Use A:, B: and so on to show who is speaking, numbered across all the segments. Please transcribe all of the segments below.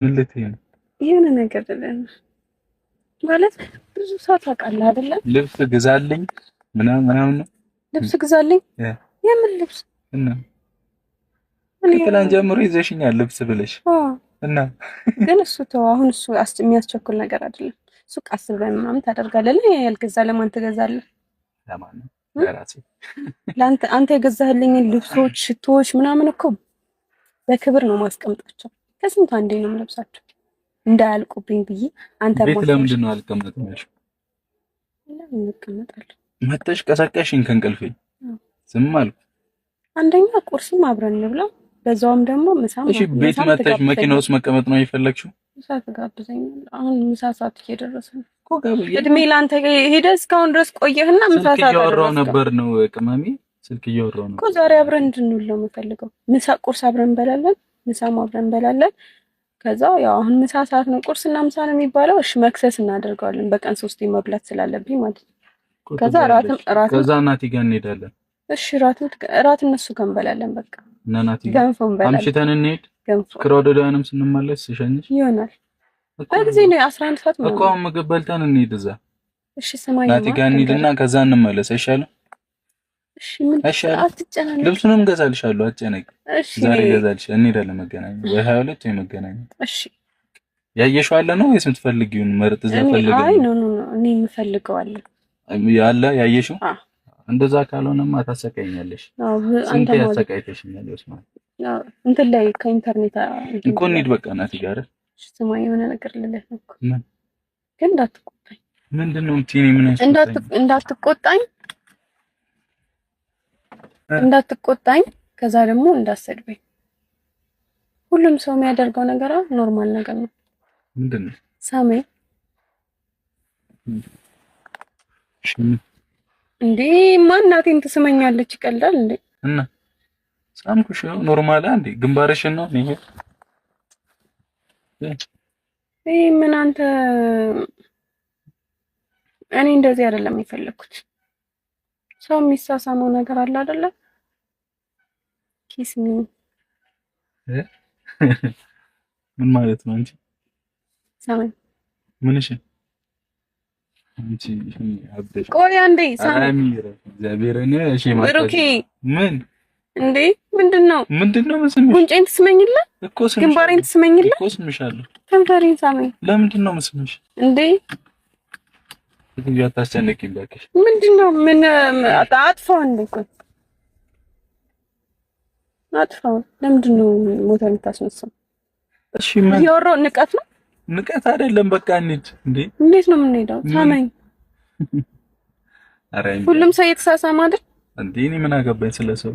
A: ምን ልትይ ነው?
B: የሆነ ነገር ማለት ብዙ ሰው ታውቃለህ አይደለ?
A: ልብስ ግዛልኝ ምናምን ምናምን ነው።
B: ልብስ ግዛልኝ? የምን ልብስ?
A: እና ከትላንት ጀምሮ ይዘሽኛል ልብስ ብለሽ እና
B: ግን እሱ ተው፣ አሁን እሱ የሚያስቸኩል ነገር አይደለም። እሱ ቀስ ብለህ ምናምን ታደርጋለህ። ያልገዛ ለማን ትገዛለህ?
A: ለማን ነው? ለራሴ።
B: ለአንተ። አንተ የገዛህልኝን ልብሶች፣ ሽቶዎች ምናምን እኮ በክብር ነው ማስቀምጣቸው። ከስንት አንዴ ነው የምለብሳቸው እንዳያልቁብኝ ብዬ። አንተ
A: ቤት ለምንድን ነው አልቀመጥም ያልሽው?
B: ለምን እንቀመጣለን?
A: መተሽ ቀሰቀሽኝ ከእንቅልፌ። ዝም አልኩ።
B: አንደኛ ቁርስም አብረን እንብላ፣ በዛውም ደግሞ ምሳም።
A: እሺ ቤት መተሽ መኪና ውስጥ መቀመጥ ነው የፈለግሽው?
B: ምሳ ትጋብዘኛለህ። አሁን ምሳ ሰዓት እየደረሰ ነው። እድሜ ለአንተ ሄደህ እስካሁን ድረስ ቆየህና ምሳ
A: ስልክ
B: ሰዓት
A: እያወራሁ
B: አደረስከው።
A: ነበር ነው ቅመሜ፣ ስልክ እያወራሁ
B: እኮ
A: ነበር።
B: ዛሬ አብረን እንድንውል ነው የምፈልገው። ምሳ ቁርስ አብረን እንበላለን፣ ምሳም አብረን እንበላለን። ከዛ ያው አሁን ምሳ ሰዓት ነው፣ ቁርስና ምሳ ነው የሚባለው። እሺ መክሰስ እናደርገዋለን፣ በቀን ሶስቴ መብላት ስላለብኝ ማለት ነው።
A: እኮ
B: ከዛ
A: ትበያለሽ።
B: እራትም
A: ከዛ ናቲ ጋር እንሄዳለን።
B: እሺ እራት እነሱ ጋር እንበላለን። በቃ
A: እና ናቲ ጋር
B: ገንፎ እንበላለን።
A: አምሽተን እንሄድ።
B: ገንፎ
A: ክራውደዳንም ስንመለስ ስሸኝሽ
B: ይሆናል።
A: እኮ
B: በጊዜ ነው 11 ሰዓት
A: እኮ
B: ምናምን።
A: አሁን ምግብ በልተን እንሂድ እዛ
B: እሺ ስማኝ፣
A: ናቲ ጋር እንሂድና ከዛ እንመለስ አይሻልም?
B: እሺ ምን
A: አይሻልም?
B: አትጨናነቅ።
A: ልብሱንም እገዛልሻለሁ፣ አትጨነቂ።
B: እሺ
A: ዛሬ እገዛልሻለሁ። እንሄዳለን መገናኛ ወይ 22 ወይ መገናኛ።
B: እሺ
A: ያየሽው አለ ነው ወይስ የምትፈልጊውን መርጥ እዛ
B: እኔ
A: ፈልገን
B: አይ
A: ነው?
B: No no no፣ እኔ የምፈልገው አለ።
A: ያለ ያየሽው?
B: አዎ።
A: እንደዛ ካልሆነማ ታሰቃይኛለሽ።
B: አዎ
A: ስንት
B: አንተ ማለት
A: ያሰቃይተሽኛል። ወስማ
B: አዎ እንትን ላይ ከኢንተርኔት
A: እኮ እንሂድ በቃ ናቲ ጋር።
B: እሺ ስማኝ፣ የሆነ ነገር ልልህ ነው እኮ
A: ምን
B: ግን እንዳትቆጣኝ።
A: ምንድን ነው የምትይኝ? ምን ያስቆጣኝ?
B: እንዳትቆጣኝ እንዳትቆጣኝ፣ ከዛ ደግሞ እንዳትሰድበኝ። ሁሉም ሰው የሚያደርገው ነገር normal ነገር ነው።
A: ምንድን ነው?
B: ሳመኝ።
A: እሺ ምን?
B: እንዴ ማን እናቴን ትስመኛለች? ይቀልዳል እንዴ?
A: እና ሳምኩሽ። ያው normal እንዴ ግንባርሽን ነው ይሄ።
B: ይሄ ምን አንተ፣ እኔ እንደዚህ አይደለም የፈለኩት። ሰው የሚሳሳመው ነገር አለ አይደለ? Kiss me።
A: እ? ምን ማለት ነው አንቺ?
B: ሳመኝ።
A: ምንሽ አንቺ አብደሽ።
B: ቆይ አንዴ ሳመኝ።
A: አሚር እግዚአብሔርን እሺ ማለት
B: ብሩኬ።
A: ምን?
B: እንዴ ምንድን ነው?
A: ምንድን ነው የምስምሽ?
B: ጉንጬን ትስመኝለ?
A: እኮ ስምሻለሁ።
B: ግንባሬን ትስመኝለ?
A: እኮ ስምሻለሁ።
B: ከንፈሬን ሳመኝ።
A: ለምንድን ነው የምስምሽ?
B: እንዴ
A: ሴትዮ አታስጨንቂኝ እባክሽ።
B: ምንድን ነው? ምን አጥፋው እንዴ? ቆይ አጥፋው። ለምንድን ነው ሞተር የምታስነሳው?
A: እሺ ምን?
B: እያወራሁ ንቀት ነው።
A: ንቀት አይደለም። በቃ እንሂድ እንዴ።
B: እንዴት ነው የምንሄደው?
A: ምን?
B: ሳመኝ።
A: ኧረ አይሚ፣
B: ሁሉም ሰው እየተሳሳመ አይደል?
A: እንዴ እኔ ምን አገባኝ ስለ ሰው?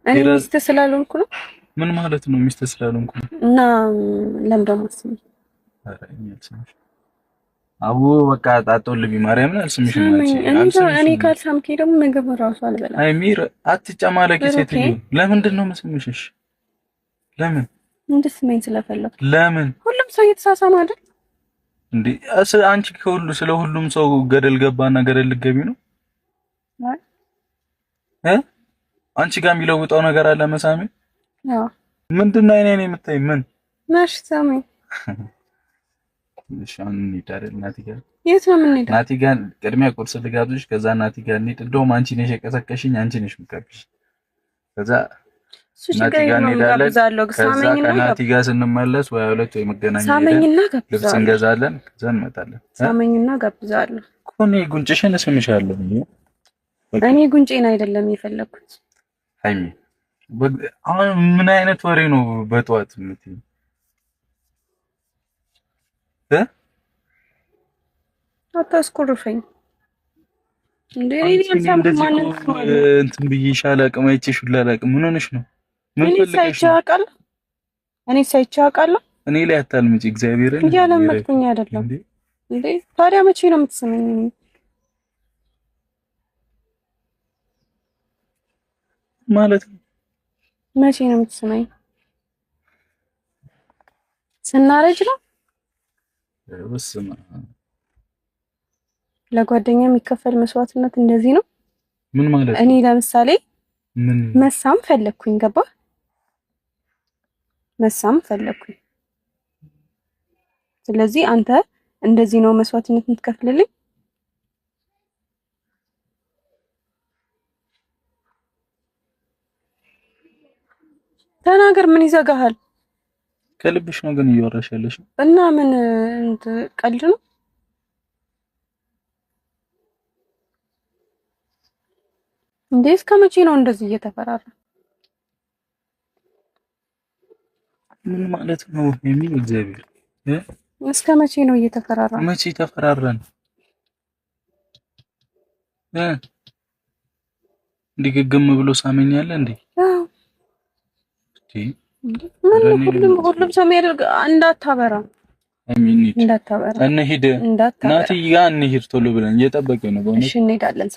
B: እኔ
A: ሄዳ-
B: ሚስት ስላልሆንኩ ነው።
A: ምን ማለት ነው ሚስት ስላልሆንኩ ነው?
B: እና ለምን ደግሞ አስመኝ?
A: ኧረ አይሚ አልስምሽም። አቦ በቃ ጣጦልኝ ማርያምን አልስምሽም።
B: ሳመኝ።
A: አንቺ
B: እኔ
A: አልስምሽም።
B: ካልሳምከኝ ደግሞ ምግብ እራሱ አልበላም።
A: አይሚር አትጨማለቂ
B: ብሩኬ።
A: ሴትዮ። ለምንድን ነው የምስምሽ? እሺ ለምን
B: እንድትስመኝ ስለፈለኩ።
A: ለምን?
B: ሁሉም ሰው እየተሳሳመ አይደል?
A: እንዴ አንቺ ከሁሉ ስለ ሁሉም ሰው ገደል ገባና ገደል ልገቢ ነው?
B: አይ።
A: እ አንቺ ጋር የሚለውጠው ነገር አለ መሳሜ?
B: አዎ።
A: ምንድን ነው አይኔን የምታይ? ምን?
B: እሺ ሳመኝ።
A: እሺ አሁን እንሂድ አይደል ናቲ ጋር?
B: የት ነው የምንሄደው?
A: ናቲ ጋር ቅድሚያ ቁርስ ልጋብዝሽ፣ ከዛ ናቲ ጋር እንሂድ። እንደውም አንቺ ነሽ የቀሰቀሽኝ፣ አንቺ ነሽ የምትጋብዥኝ። ከዛ
B: እሱ
A: ናቲ
B: ችግር
A: ጋር
B: የለውም
A: እንሄዳለን።
B: እጋብዛለሁ።
A: ከዛ
B: ሳመኝና
A: ከናቲ ጋር ስንመለስ ወይ 22 ወይ መገናኛ ሄደን
B: ሳመኝና
A: ልብስ
B: ጋብዛለሁ።
A: እንገዛለን። ከዛ እንመጣለን። እ?
B: ሳመኝና ጋብዛለሁ።
A: እኮ እኔ ጉንጭሽን እስምሻለሁ። በቃ
B: እኔ ጉንጬን አይደለም የፈለኩት።
A: ሃይሚ አሁን ምን አይነት ወሬ ነው በጠዋት የምትይኝ? እ?
B: አታስኮርፈኝ እንዴ። እኔ
A: አንቺ እኔ
B: ያልሳምኩ
A: እንደዚህ
B: ማንን
A: እኮ
B: ትስማለህ?
A: እንትን ብዬሽ አላቅም፣ አይቼሽ ሁላ አላቅም። ምን ሆነሽ ነው? ምን
B: እኔ
A: ፈልገሽ
B: ሳይቼ
A: ነው?
B: አውቃለሁ። እኔ ሳይቼ አውቃለሁ።
A: እኔ ላይ አታልምጪ፣ እግዚአብሔርን
B: እያለመጥኩኝ አይደለም
A: እንዴ።
B: እንዴ። ታዲያ መቼ ነው የምትስመኝ?
A: ማለት ነው።
B: መቼ ነው የምትስመኝ? ስናረጅ ነው።
A: በስመ አብ።
B: ለጓደኛ የሚከፈል መስዋዕትነት እንደዚህ ነው።
A: ምን ማለት
B: እኔ
A: ነው?
B: ለምሳሌ
A: ምን?
B: መሳም ፈለግኩኝ፣ ገባ? መሳም ፈለግኩኝ። ስለዚህ አንተ እንደዚህ ነው መስዋዕትነት የምትከፍልልኝ? ተናገር። ምን ይዘጋሃል?
A: ከልብሽ ነው ግን እያወራሽ ያለሽ?
B: እና ምን ቀልድ ነው እንዴ? እስከ መቼ ነው እንደዚህ እየተፈራራ?
A: ምን ማለት ነው የሚል እግዚአብሔር
B: እስከ መቼ ነው እየተፈራራ?
A: መቼ ተፈራራን? እንዲህ ግግም ብሎ ሳመኝ አለ እንዴ?
B: አዎ ሁሉም ሰው የሚያደርግ እንዳታበራ እንዳታበራ፣
A: እንሂድ ናቲ ጋር እንሂድ ቶሎ ብለን እየጠበቀኝ ነው።
B: እሺ እንሄዳለን።